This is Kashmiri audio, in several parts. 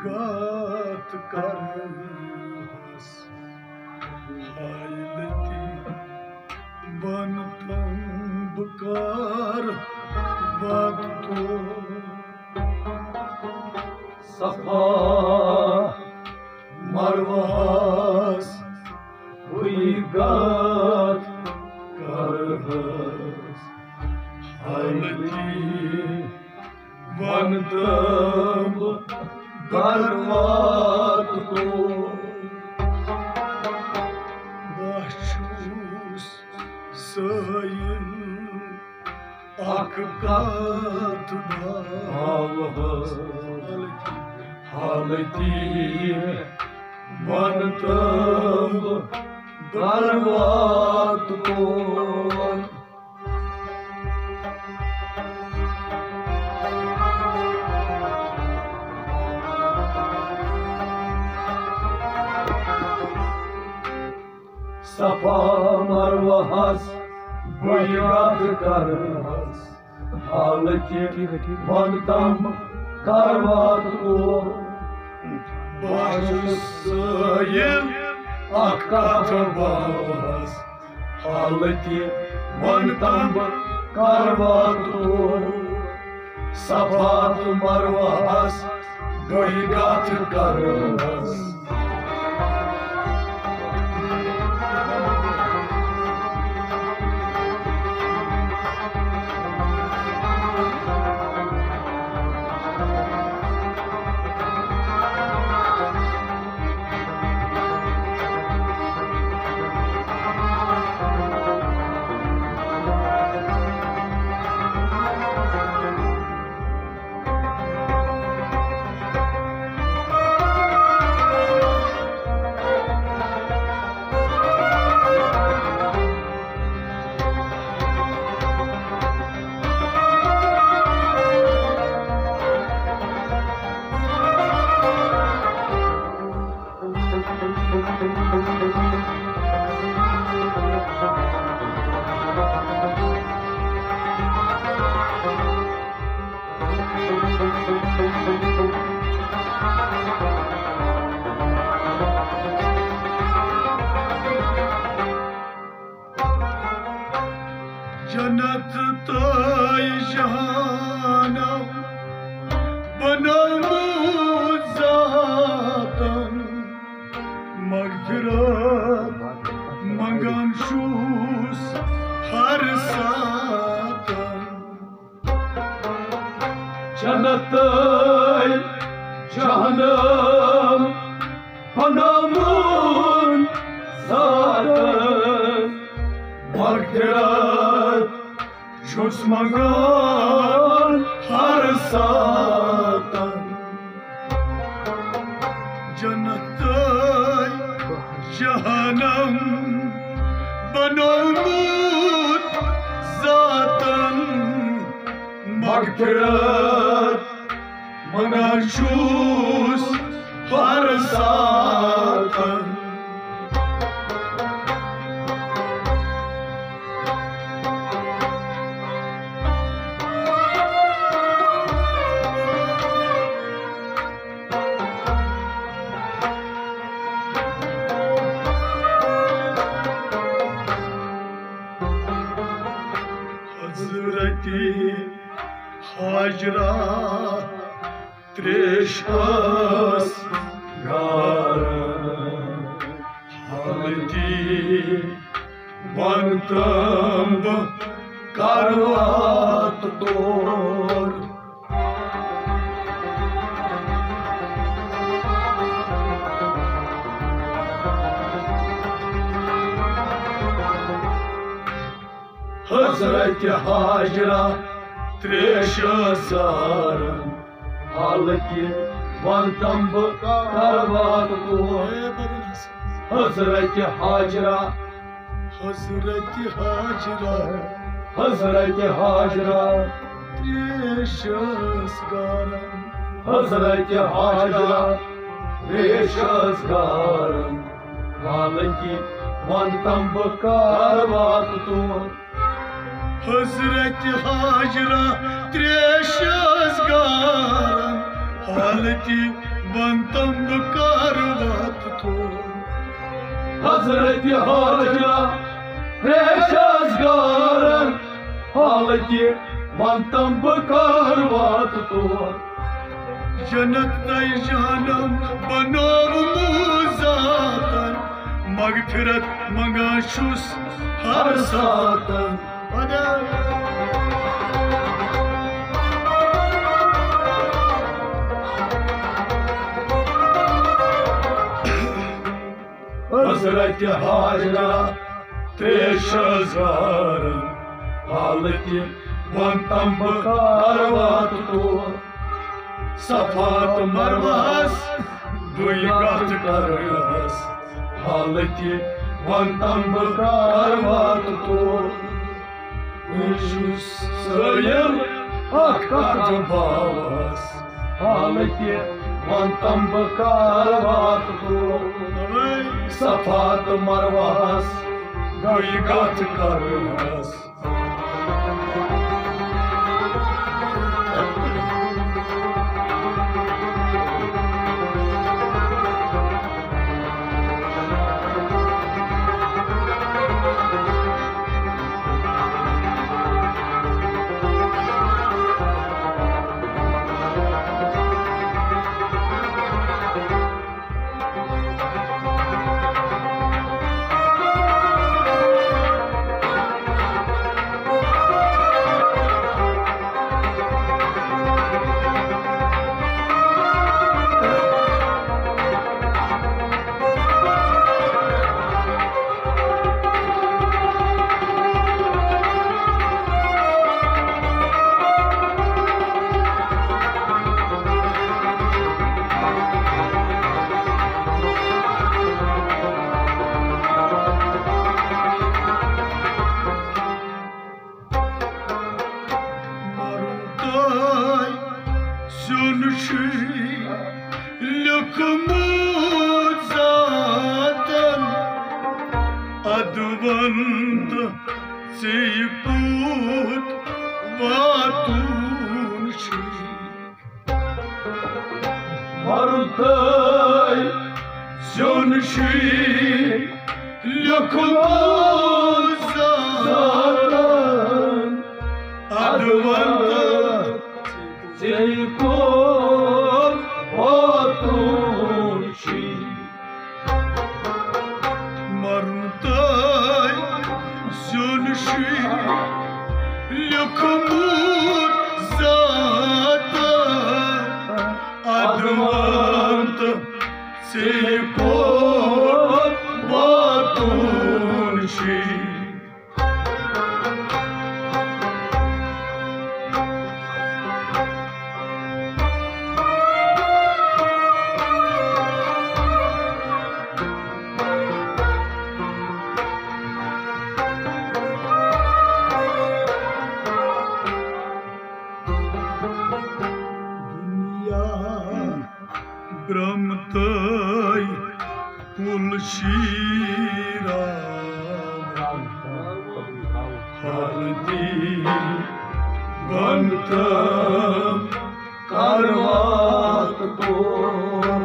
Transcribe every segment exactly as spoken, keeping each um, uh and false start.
یاد کرس حالتی، ون تم بہٕ کر واتو۔ صفا مروہس بُے گتھ کرہس حالتی، ون تم بہٕ کر واتو۔ بہٕ چھُس سٲیِل اکھ کتھ باوہس حالتی، ون تم بہٕ کر واتو۔ صفا مروہس بُے گتھ کرہس حالتی، ون تم بہٕ کر واتو۔ بہٕ چھُس سٲیِل اکھ کتھ باوہس حالتی، ون تم بہٕ کر واتو۔ صفا تہٕ مروہس بُے گتھ کرہس۔ جنت تہٕ جہانم بنومُت ذاتن، مغفرت منگان چھُس ہر ساتن۔ جنت تہٕ جہانم بنومُت ذاتن، مغفرت چھُس منگان ہر ساتن۔ جنت تہٕ جہانم بنومُت ذاتن، مغفرت منگان چھُس ہر ساتن۔ حضرت ہاجرہ تریش ٲس گاران، حالتی ون تم بہٕ کر واتہٕ تور۔ حضرت ہاجرہ تریش ٲس گاران، حالتی ون تم بہٕ کر واتہٕ تور۔ حضرت ہاجرہ، حضرت ہاجرہ، حضرت ہاجرہ تریش ٲس گاران۔ حضرت ہاجرہ تریش ٲس گاران، حالتی ون تم بہٕ کر واتہٕ تور۔ حضرت ہاجرہ تریش ٲس گاران، حالتہِ وَنتم بہٕ کر واتہٕ تور۔ حضرت حاجرہ تریشس گارن، حالتہِ وَنتم بہٕ کر واتہٕ تور۔ جنت تۄہہِ جہنم بنوومُت ذاتن، مغفرت منگان چھُس ہر ساتن۔ حضرت حاجرہ تریشس گارن، حالتہِ وَنتم بہٕ کر واتہٕ تور۔ صفا تہٕ مروہس گٔے کتھ کرس، حالتہِ وَنتم بہٕ کر واتہٕ تور۔ بہٕ چھُس سٲیِل اکھ کتھ باوس، حالتہِ وَنتم بہٕ کر واتہٕ تور۔ صفا تہٕ مروہس گٔے کتھ کرس۔ مرُن تۄہہِ سیُن چھُے لیوٚکھمُت ذاتن، اَدٕ وَن تہٕ ژےٚ کوٚت واتُن چھُے۔ مرُن تۄہہِ سیُن چھُے لیوٚکھمُت ذاتن، اَدٕ وَن تہٕ ژےٚ کوٚت واتُن چھُے۔ مرُن تۄہہِ سیُن چھُے لیوٚکھمُت ذاتن، اَدٕ وَن تہٕ ژےٚ کوٚت واتُن چھُے۔ دُنیا برٛمتٕے کُل شیٖراوُن، حالتی وَنتم کر واتہٕ تور۔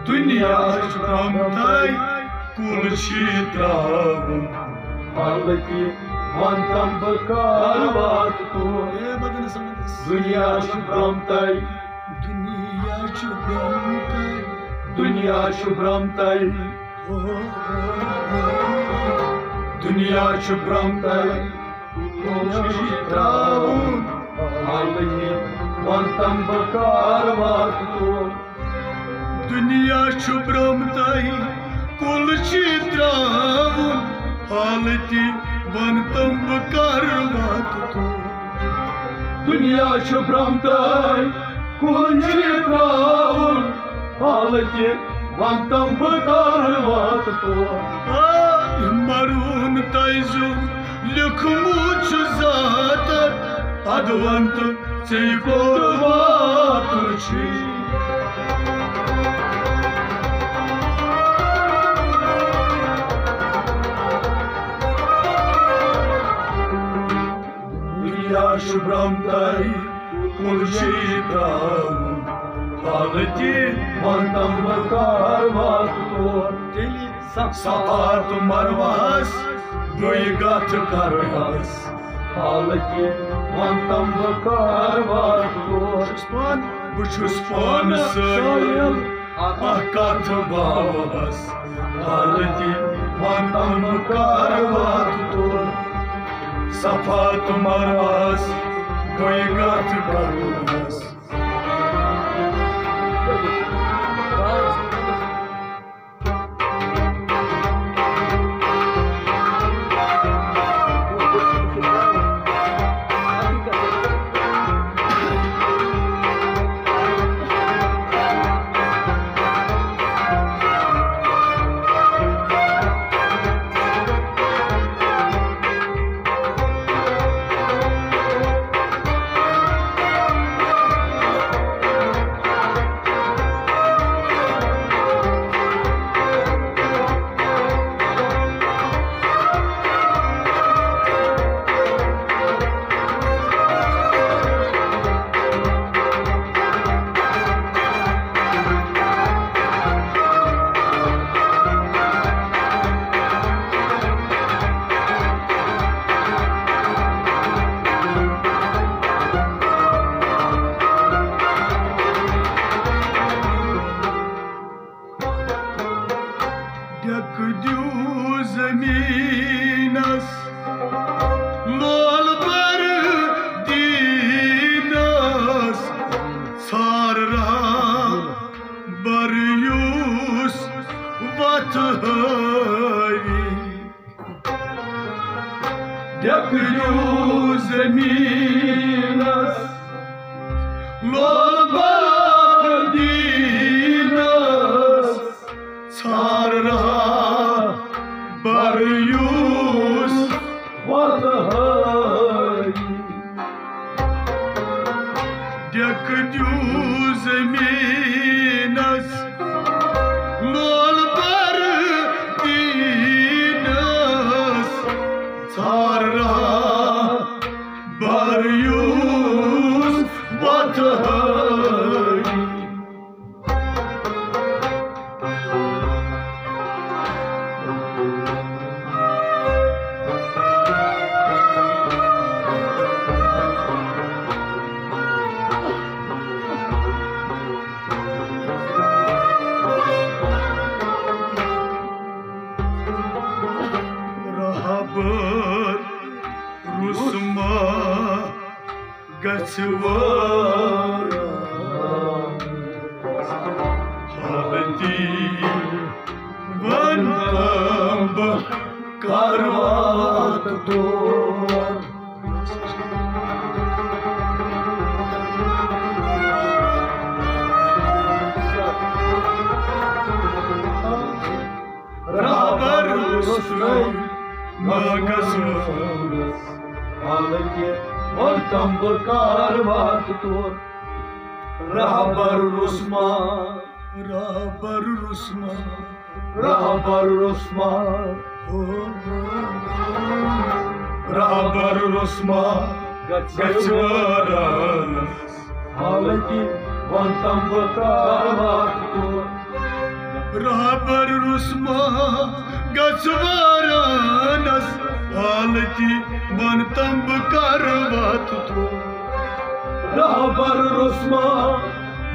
دُنیا چھُ برٛمتٕے کُل شیٖراوُن، حالتی وَنتم بہٕ کر واتہٕ تور۔ دُنیا چھُ برٛمتٕے، دُنیا چھُ برٛمتٕے، دُنیا چھُ برٛمتٕے، دُنیا چھُ برٛمتٕے۔ کُل شیٖراوُن، حالتی وَنتم بہٕ کر واتہٕ تور۔ دُنیا چھُ برٛمتٕے کُل شیٖراوُن، حالتی وَنتم بہٕ کر واتہٕ تور۔ دُنیا چھُ برٛمتٕے کُل شیٖراوُن، حالتی وَنتم بہٕ کر واتہٕ تور۔ آے مرُن تۄہہِ زیُن لیوٚکھمُت چھُ ذاتن، اَدٕ وَن تہٕ ژےٚ کوٚت واتُن چھُے۔ شُبرم تہٕ کُل چھُے ترٛاوُن، حالہٕ تہِ وَنتَم بہٕ کَر واتہٕ تور۔ تیٚلہِ صفا تہٕ مروہَس بٕے گَتھ کَرٕ حس، حالہٕ تہِ وَنتَم بہٕ کَر واتہٕ تور۔ بہٕ چھُس پانہٕ سٲیِل اکھ کتھ باوس، حالہٕ تہِ وَنتَم بہٕ کَر واتہٕ تور۔ صفا تہٕ مروہَس بٕے گَتھ کَرٕ حس۔ ڈیکہٕ دیو زمینس، لول بر دینس، ژھار رہبر یُس وتھ ہٲوی۔ ڈیکہٕ دیو زمینس، لول بر دینس، ژھار رہبر یُس وتھ ہٲوی۔ ڈیکہٕ دیو زمینس، لول بر دینس، ژھار رہبر یُس وتھ ہٲوی۔ رہبر رسما گژھِ وٲرۍ۔ حالتی ونتم بہٕ کر واتہٕ تور۔ رہبر رسمے ما گژھِ وٲرۍ۔ حالتی ونتم بہٕ کر واتہٕ تور۔ رہبر رسما، رہبر رسما، رہبر رسما، رہبر رسما گژھِ وٲرۍ۔ حالتی ونتم بہٕ کر واتہٕ تور۔ رہبر رسما گژھِ وٲرۍ۔ حالتی ونتم بہٕ کر واتہٕ تور۔ رہبر رسما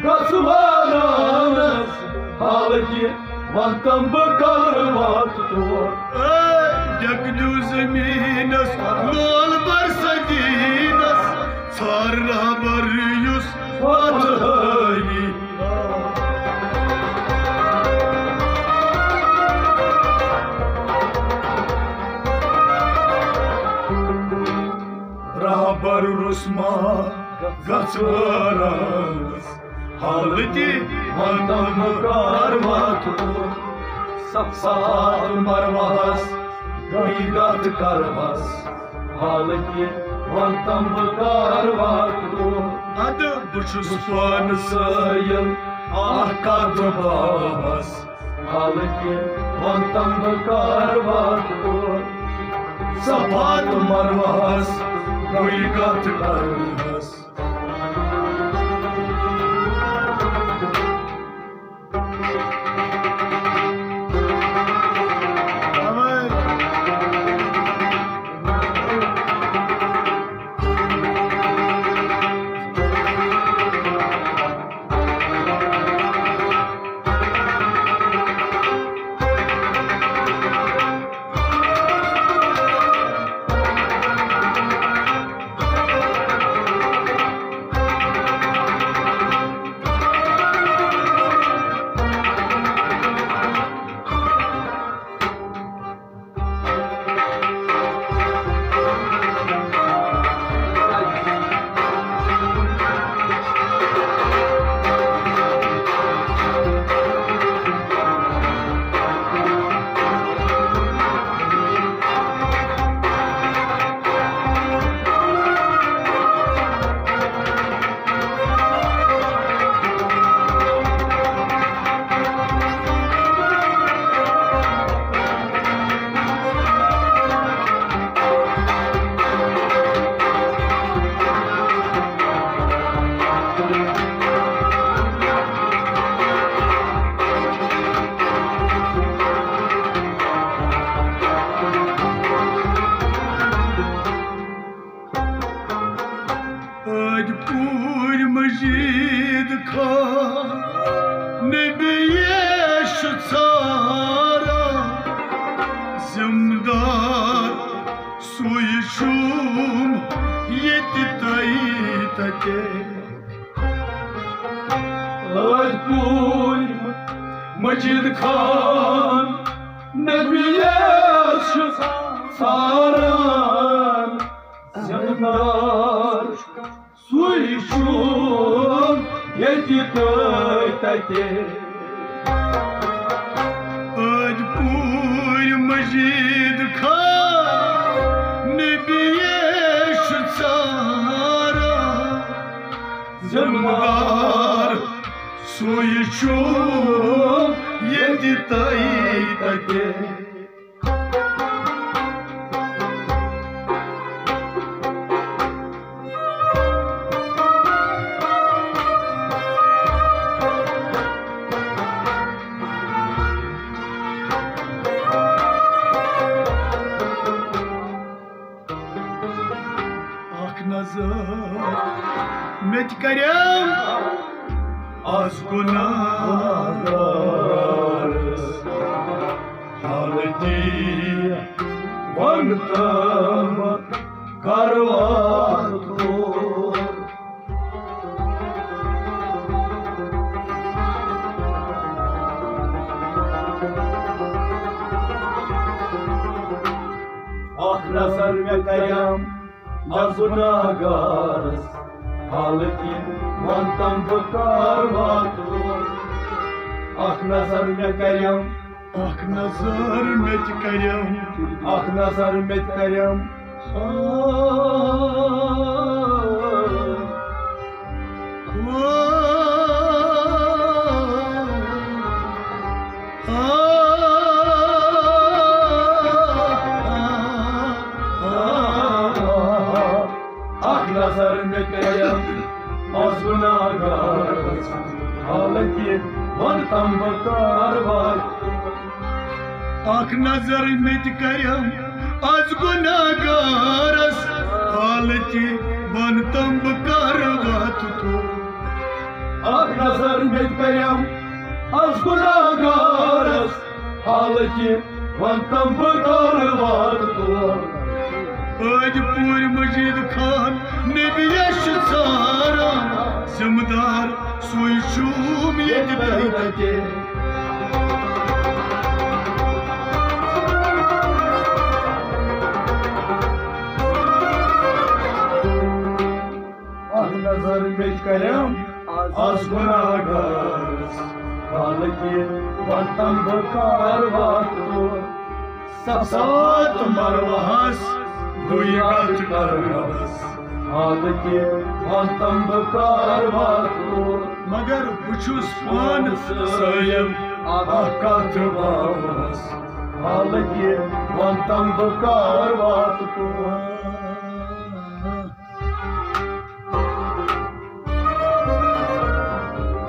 گژھِ وٲرۍ۔ حالتی ونتم بہٕ کر واتہٕ تور۔ اے، ڈیکہٕ دیو زمینس، لول بر سدینس، ژھار رہبر یُس وتھ ہٲوی۔ رہبر رسما گژھِ وٲرۍ۔ حالتی ونتم بہٕ کر واتہٕ تور۔ صفا تہٕ مروہس بٕے گَتھ کر حس۔ حالتی ونتم بہٕ کر واتہٕ تور۔ ادٕ بہٕ چھُس پانہٕ سٲیِل اکھ کتھ باوس۔ حالتی ونتم بہٕ کر واتہٕ تور۔ صفا تہٕ مروہس بہٕ یہِ کتھ کرہس۔ أدۍ پوٗرۍ مجیٖد خان نبی یس چھُ ژھاران، ذمہٕ دار سُے چھُم ییٚتہِ تۄہہِ تتہِ۔ أدۍ پوٗرۍ مجیٖد خان نبی یس چھُ ژھاران، ذمہٕ دار سُے چھُم ییٚتہِ تۄہہِ تتہِ۔ أدۍ پوٗرۍ مجیٖد خان نبی یس چھُ ژھاران، ذمہٕ دار سُے چھُم ییٚتہِ تۄہہِ تتہِ۔ اکھ نظر مےٚ تہِ کریو از گناہگارس، حالتی ونتم کروار تو۔ اکھ نظر مےٚ کریو از گناہگارس، حالتی ونتم بہٕ کر واتو۔ اکھ نظر مےٚ کریو، اکھ نظر مےٚ تہِ کریو، اکھ نظر مےٚ تہِ کریو۔ اکھ نظر مےٚ کریو از گناہگارس، حالتی ونتم بہٕ کر واتو۔ اکھ نظر مےٚ تہِ کریو از گناہگارس، حالتی ونتم بہٕ کر واتو۔ اکھ نظر مےٚ تہِ کریو از گناہگارس، حالتی ونتم بہٕ کر واتو۔ أدۍ پوٗرۍ مجیٖد خان نبی یس چھُ ژھاران، ذمہٕ دار سُے چھُم ییٚتہِ تۄہہِ تتہِ۔ اکھ نظر مےٚ تہِ کریو از گناہگارس، حالتی ونتم بہٕ کر واتو۔ صفا تہٕ مروہس گوٚو یہِ کتھ کرنس، حالتی ونتم بہٕ کر واتو۔ مگر بہٕ چھُس پانہٕ صٲیِم اکھ کتھ باوس، حالتی ونتم بہٕ کر واتو۔